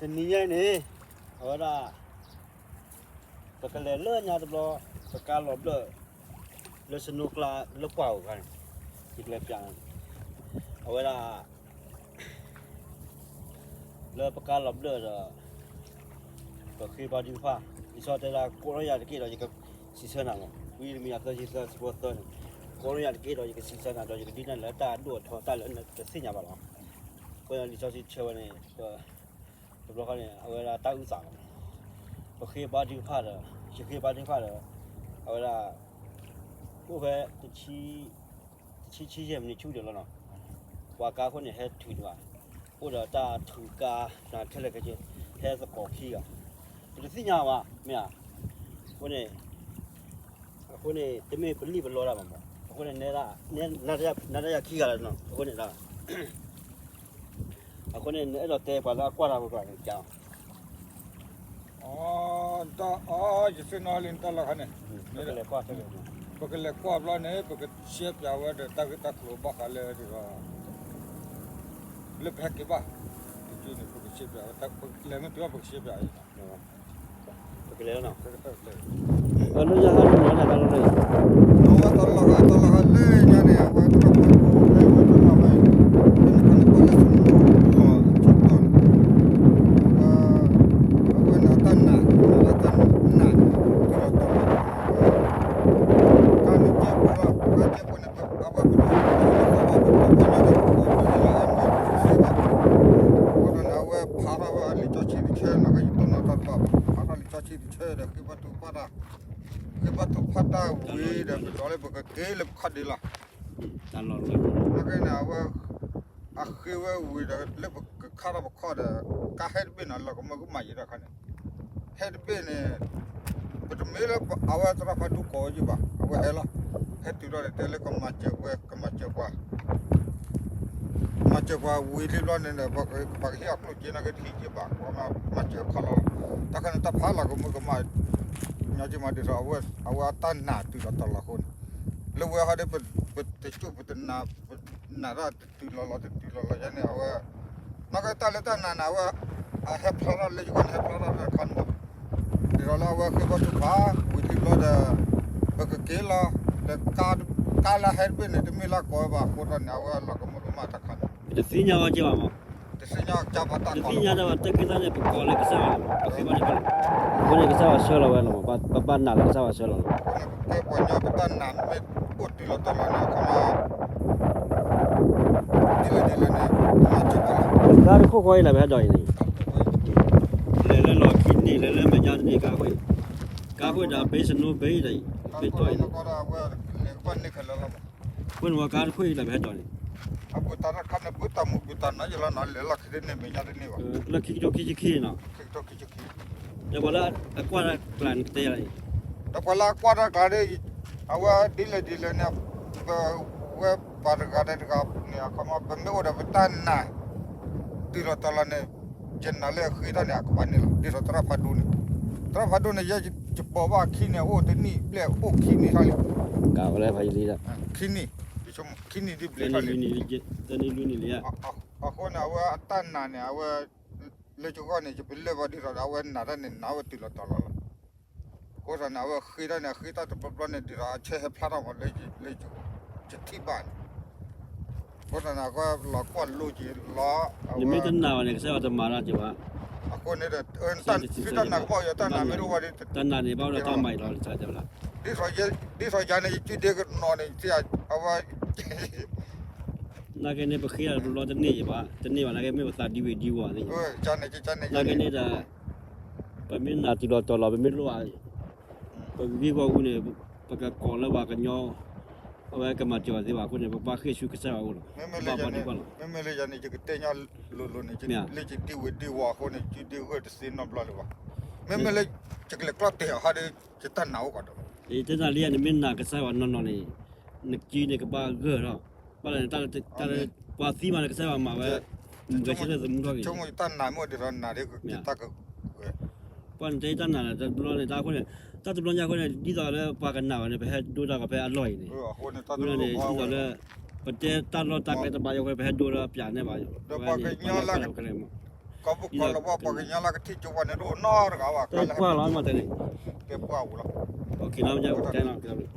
တနံၤညါအံၤန့ၣ် အဝဲဒၣ် ပကလဲၤလၢညါတဘျီ ပကါလီၤဘျၢၣ် လၢ snow ကျါလၢပှၢ်ဧိၤခါန့ၣ် ယကလဲၤပျး အဝဲဒၣ် လၢပကါလီၤဘျၢၣ်ဒီး ပဃ့ဘါထုကဖၣ် လံာ်စီဆှံတဲဒၣ် ကိးထီၣ်ယၤတက့ၢ်ဒီးယကစံးဆၢနၤလီၤ. ဝံယံးရမံယၤသၢဆံသၢ ဆၢဖိသၢန့ၣ် ကိးထီၣ်ယၤတက့ၢ်ဒီးယကစံးဆၢနၤ ဒီးယကဒုးနၤလၢတၢ်အဒိၣ်အထီ တၢ်လၢနတသ့ၣ်ညါဘၣ်လီၤ. အဃိလံာ်စီဆှံဆၢဝဲန့ၣ် တဘျီခါန့ၣ် အဝဲဒၣ်တၢ်အုၣ်သးလီၤ. ပဃ့ဘါထုကဖၣ်ဒီး ယဃ့ဘါထုကဖၣ်ဒီး အဝဲဒၣ် အိၣ်ဖဲ တဆံဆံယဲၢ်မံးနံးဆူၣ်ဒံးလီၤနီၤ. ပှၤကါအဃိန့ၣ် ဟဲထုးန့ၢ်ဘၣ် အိၣ်ဒီးတၢ်ထုးကါ ခဲလၢာ်ခဲဆ့ ဟဲသကိးခံဂၤ ပတသ့ၣ်ညါဘၣ် မ့ၢ်ဧါ. အဃိန့ၣ် အဃိန့ၣ် တမ့ၢ်ပလံၣ်ပလီတၢ်ဘၣ်မး အဃိန့ၣ် နၤတၢ်ယၤခံဂၤလီၤနီၤ အဃိန့ၣ် အဃိန့ၣ် နအဲၣ်ဒိးတဲပှၤလၢအကွၢ်တၢ်ဖိကျါန့ၣ် က အီ ယသ့ၣ်နီၣ်လံနတၢ်လီၢ်ခါန့ၣ် ပကလဲၤကွၢ်ဘျီန့ၣ် ပကရှဲပၠးဝဲဒီးတၢ်ဂ့ၢ်တၢ်ကျိၤဘၣ်ဃးလၢဒ်သိး လၢပဟဲက့ၤဘၣ် တက့ၢ်န့ၣ် ပကရှဲပၠးဝဲ လဲၤမ့ၢ်တုၤဘၣ်ပကရှဲပၠးအံၤ ပကလဲၤလီၤနီၤ လၢညါဟဲလီၤန့ၣ် တၢ်လီၢ်လၢ အဝဲတၢ်လီၢ်တၢ်လီၢ်လၢညါန့ၣ် အဝဲတၢ်လီၢ်ဖးဒိၣ် အဝဲတၢ်လီၢ်ဖးဒိၣ် လၢနခါန့ၣ် ပှၤလၢဆူၣ်လီၤဆူၣ်တီၢ်န့ၣ် အဝဲန့ၣ်တၢ်နာ် တၢ်နာ်န့ၣ် တုၤလီၤတီၤလီၤ တၢ်န့ၣ်ကဲပူၤလီၤ တၢ်ကဲပူၤန့ၣ် အဝဲပဒိၣ်ပဒိၣ်ပဒိၣ်ပဒိၣ်ပဒိၣ်လၢအမ့ၢ်တဆံဘၣ် အဃိသတးန့ၣ် အဝဲဖးထီၣ်ဝဲအလံာ်စီဆှံတဆၢ နကယတီၢ်နီၣ်တၢ်တဘၣ်ဘၣ် ဖးထီၣ်လံာ်စီဆှံတဆၢဒီး ဃ့ဘါထုကဖၣ်တၢ် ဃ့ဘါထုကဖၣ်တၢ်ဝံၤဒီး ပဒိးလၢပကက့ၤလၢပခီၣ်ဒ့လီၤ နာ်က့န့ၣ် အဝဲ အဃ့ဝဲဝံၤဒီး လၢပကခါထီၣ်ပခီၣ်ဒီး ကါဟဲတဘ့ၣ်နီၤ လီၤကမၢကမၣ်ယံၤတခါန့ၣ် ဟဲတဘ့ၣ်န့ၣ် ပတမ့ၢ်လၢအဝဲသရၣ်ဖးဒိၣ်ကိးယံၤဘၣ် အဝဲဟဲလီၤ ဟဲတုၤလီၤဒီး တဲလၢကမၤစၢၤပှၤ ကမၤစၢၤပှၤ မၤစၢၤပှၤဝံၤလံဘျီန့ၣ်ဒီး ပှၤကဟ့ၣ်အီၤကျိၣ်စ့နာ်က့တဟံးက့ဘၣ် ပှၤမၤစၢၤခီလီၤ တၢ်ခါန့ၣ် တၢ်ဖးလီၤကမၢကမၣ် ညီက့မးဒ်သိး အဝဲအတၢ်နာ်တုၤလီၤတီၤလီၤအဃိန့ၣ် လၢဝဲဟီဒီး ပတစူၢ်ပတနာ် ပနာ်တၢ်တတုၤလီၤလီၤတတုၤလီၤလီၤယါန့ၣ် အဝဲ နာ်က့တၢ်လၢတၢ်နာ်န့ၣ် အဝဲ အဟဲဖျါထီၣ်လၢယဂီၢ်န့ၣ် ဟဲဖျါထီၣ်တခါန့ၣ်မး ဒ်သိးလၢအဝဲဃ့ဘါထုကဖၣ် ဝံၤလံဘျီဒီး ပကက့ၤလီၤ ဒီး ကါလၢဟဲတဘ့ၣ်န့ၣ် တမ့ၢ်လၢကိးဝဲဘၣ် အဃိသတးန့ၣ် အဝဲလီၤကမၢကမၣ်တၢ်ခါန့ၣ် တသ့ၣ်ညါဝဲက့ဘၣ်မး တသ့ၣ်ညါဝဲတၢ်က့သးန့ၣ် ပကိးလၢကစၢ်ယွၤ ပဃ့ဘါထုကဖၣ်န့ၣ် အဃိန့ၣ်ကစၢ်ယွၤဆှၢလီၤဝဲလီၤမး ပဘၣ်နာ်လၢကစၢ်ယွၤဆှၢလီၤလီၤ ကဲပှၤညီပတၢ်နာ်မ့ၢ်အိၣ်တုၤလီၤတီၤလီၤန့ၣ် အခီပညီ ဒ်လဲၣ်ဒ်လဲၣ်န့ၣ် ကါတခိၣ်ဃီအံၤလၢပဟဲဒိးအံၤန့ၣ် လဲၤလၢလီၢ်ခံန့ၣ် လဲၤလၢမဲာ်ညါတန့ၢ်ကါတခိၣ်အံၤ ကါတခိၣ်အံၤဒီး ဘ့စနိဘ့ဒီးအံၤ ဘ့တီၢ်အံၤန့ၣ် အဃိန့ၣ်ဝဲကါတခိၣ်အံၤလၢပဟဲဒိးန့ၣ် အပူၤတၢ်တခါန့ၣ် ပတၢ်မူပူၤတၢ်နါယလီၤနီၤ လဲၤလီၢ်ခံတန့ၢ်မဲာ်ညါတန့ၢ်ဘၣ် လၢခံကထိခံဆံခံန့ၣ်နီၤ ခံကထိခံဆံခံ ဒီးပှၤလၢအကွၢ်တၢ်ကျါန့ၣ်တဲယၤအံၤ ဒီးပှၤလၢအကွၢ်တၢ်ကျါဒီး အဝဲဒ်လဲၣ်ဒ်လဲၣ်န့ၣ် ပဝဲပှၤတဂၤဒီးတဂၤန့ၣ် အခီပညီ ပမ့ၢ်အိၣ်ဒီးပတၢ်နာ် တုၤလီၤတီၤလီၤန့ၣ် ယနာ်လၢအဃ့တၢ်န့ၣ် အကဘၣ်န့ၣ်လီၤ ဒ်သိးသရၣ်ဖးဒိၣ်န့ၣ် သရၣ်ဖးဒိၣ်န့ၣ် ယဲယပိာ်ဘၣ်ခံန့ၣ် အိၣ်တနံၣ်ဘျဲၣ်အိၣ်ခံနံၣ်ထီၣ်လံ ခံနံၣ် ခံနံၣ်ဒ်ဘျဲၣ်ထီၣ်လံ အဃိန့ၣ် အဝဲအတၢ်နာ်န့ၣ် အဝဲ လၢယဂီၢ်န့ၣ် ယပလၢၢ်ဘၣ်ဒ်သိးဒီး အဝဲနာ်တၢ်န့ၣ် နာ်ဝဲတုၤလီၤတီၤလီၤလီၤ အဃိသတးန့ၣ် အဝဲဃ့တၢ်န့ၣ် အဃ့တၢ်တဘျီဘျီန့ၣ် ဒ်သိးအဆၢဟဲဖျါထီၣ်မးလၢ လၢယထံၣ်ဘၣ်န့ၣ် အဃိသတးန့ၣ် အဝဲလီၤကွၢ်လိက့ၤလီၤ နမ့ၢ်တနာ်ဘၣ်န့ၣ် ကစၢ်ယွၤတမၤတၢ်က့ၤဘၣ် အဃိန့ၣ်ဒီး တၢ်နာ်ကဘၣ်ယတၢ်နာ်မ့ၢ်တအိၣ်ဘၣ်ဒီး တၢ်နာ်န့ၣ်ဘၣ်ဒီးတၢ်မၤအံၤလီၤ ဒ်သိးယၤန့ၣ် ယစုဒ့ကနီၤန့ၣ် အဝဲ နာ်က့န့ၣ် ပဃ့တၢ်တဘျီဘျီတန့ၢ်ဘၣ် တန့ၢ်ဘၣ် နာ်က့မ့ၢ်ပသးဒံဝ့ၤဒံဝီၤန့ၣ် နာ်က့န့ၣ်ဒီး ပမ့ၢ်နာ်တုၤလီၤတီၤလီၤ ပမ့ၢ်လိၣ်ဘၣ် ပဂံၢ်ဂီၢ်အူန့ၣ် ပကကိးလၢပှၤကညီ အဝဲကမၤစၢၤအီၤသ့ဘၣ်အဃိန့ၣ် ပဘၣ်ဃ့ၢ်ဆူကစၢ်ယွၤအအိၣ်လီၤ ဘၣ်ဘၣ်ဒံးဘၣ်လီၤ မ့မ့ၢ်လၢယၤန့ၣ် ယကတဲညီလိၤလိၤန့ၣ် လၢယဒံဝ့ၤဒံဝီၤအဃိန့ၣ် ယစုဒ့ဂၢၢ်တသ့နီတဘျီလၢၤဘၣ် မ့မ့ၢ်လၢ ယကလဲၤကျီတဲာ်အီၤဟးဒီး ယတၢ်နာ်အိၣ်ကဒီး ယတဲနၤလံ နမ့ၢ်နာ်ကစၢ်ယွၤနီၢ်နီၢ်န့ၣ် နစုန့ၣ်ကဘၣ်ဂၢၢ်ထီၣ် ဘၣ်လဲၣ်န့ၣ် တၢ်လၢပှၤသံမးန့ၣ် ကစၢ်ယွၤမၤဝဲ ဂဲၤဆၢထၢၣ်သမူထီၣ်က့ၤ ဆိကမိၣ်တၢ်နာ်မ့ၢ်အိၣ်ဒ်သိးနၤဒ်တၢ်ကဂဲၤ ပှၤန့ၣ်တဲတၢ်နာ်န့ၣ် တဘျီန့ၣ် တၢ်အဃိန့ၣ် တၢ်တဘျီညါအဃိန့ၣ် ဒ်သိးလၢပှၤကနာ်ဝဲန့ၣ် ပဟဲဒိတၢ်ကီဖဲအလီၢ်အံၤန့ၣ် အဃိန့ၣ် ဒ်သိးလၢ ပတဲတၢ်လီၢ်တၢ်ကျဲတဘၣ်အဃိ ပဟဲဒိလၢအပၠးန့ၣ်ဘၣ် ပှၤကညီလၢ က ပကီၢ်လၢပှၤကညီလၢကထံၣ်ကၠိပှၤန့ၣ်တအိၣ်နီတဂၤဘၣ်, ကပှၢ်လီၤမတၤန့ၣ်, ကပှၢ်ဝံၤလီၤ, ကဲလီၤ,